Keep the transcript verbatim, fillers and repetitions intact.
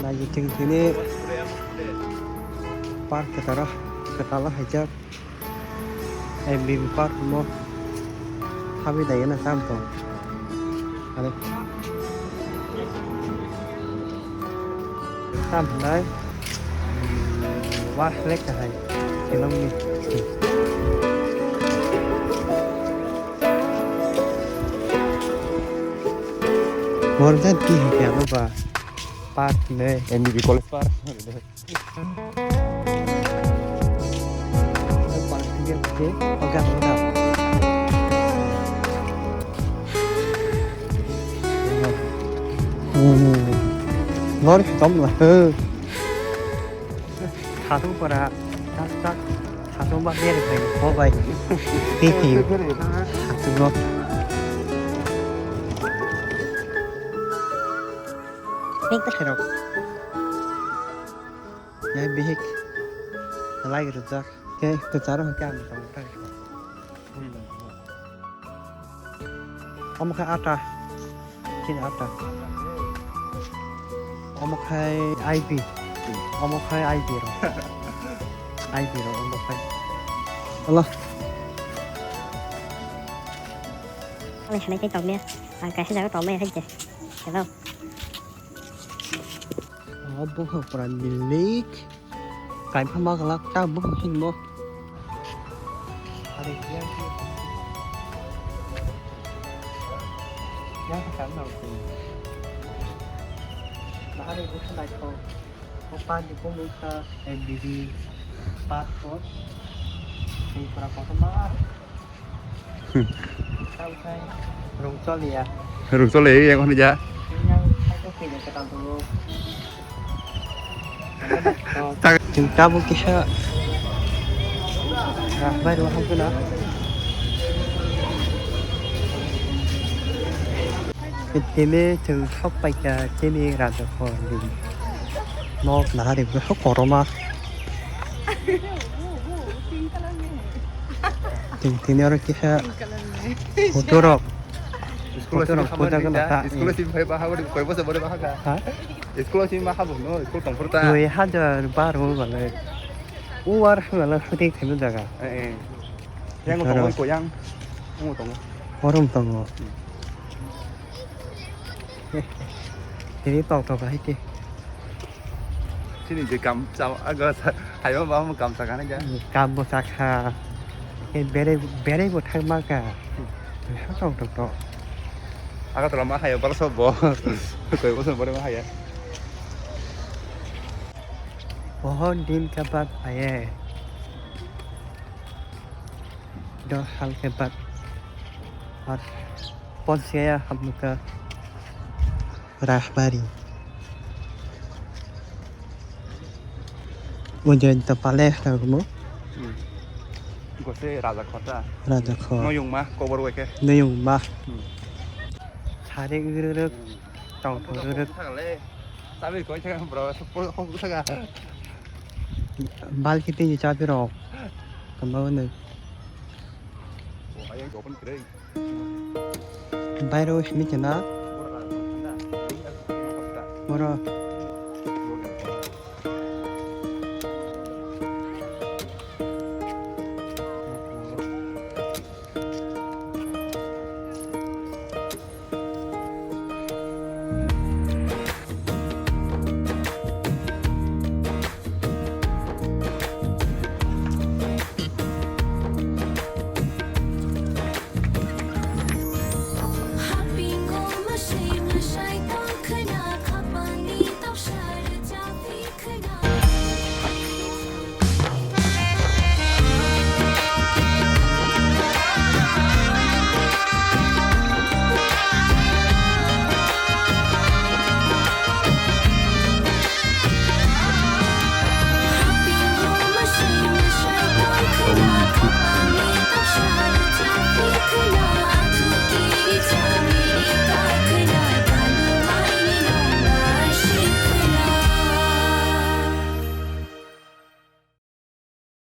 Ai, chwng tini park kwtaro, kwtal haijak. M B B park mo. Habi dai na tam tong. Are. Tam lai. Wah, lek ka hai. Kelong ni. Bor jat ki hai kya ba? Park ne. M B B college park. Lori tom la. Satu para tak tak satu ba ber kai ko bai. Titi. Satu no. Nik tak rok. Ya bihik. Lai rujak. Ke, kwcharo hwnkhe ang tong thai. Omo khai ata. Chini ata. Omo khai I P. Omo khai I P ro. I P ro omo khai. Allah. Ang sanai khai tongmia. Ang kaisa jaga tongmia hai je. Hello. O buphang pura milik. Kaisa ma glak ta buphang hinmo. Hari dia. Ya, kan na ko. Bahari buphang naikho. O park ni bumung kha M B B park ko. Ni pura kotorma. Rung choliya. Rung choliya, yang mana ja? Chwng tabuk kisa. Bai rw hamkhe na. Tini chwng sok paikha chini Rajakhor ni nok nahari bwswk kotorma. Tini oro kisa photo rok. School photo rok puja gana ta. School si phai ba habari koi bosa bore ba ha. Ha? School si ma habo no, school tong phuru ta. Dui hajar baro bale. Uwar hwnala shooting khaima jaga. Eh, eh. Yang tongo ko yang. Yang tongo. Orom tongo. Tini tok tok hai ke. Chini je kam chao aga sa hayo ba mo kam sakana ja. Kam bo sakha. Ke bere bere bo thangma ka. Ha tok tok tok. Aga tola ma hayo bala sobo. Koi bo sobo ma haya. बहुत दिन के बाद आए हैं। दस साल के बाद। और पहुंच गया हम लोग का राहबारी। Ujoy to pale rogmo. Hmm. Gose Raja Khota. Raja Khota. Noyungma kobor weke. Noyungma. Hmm. Sari ururuk. Tong ururuk. Sabi koi saka bro, sepuluh kok saka. Bal kita ni capi rok. Kembang ni. Oh, ayang open kering. Bairo simi kena. Boro.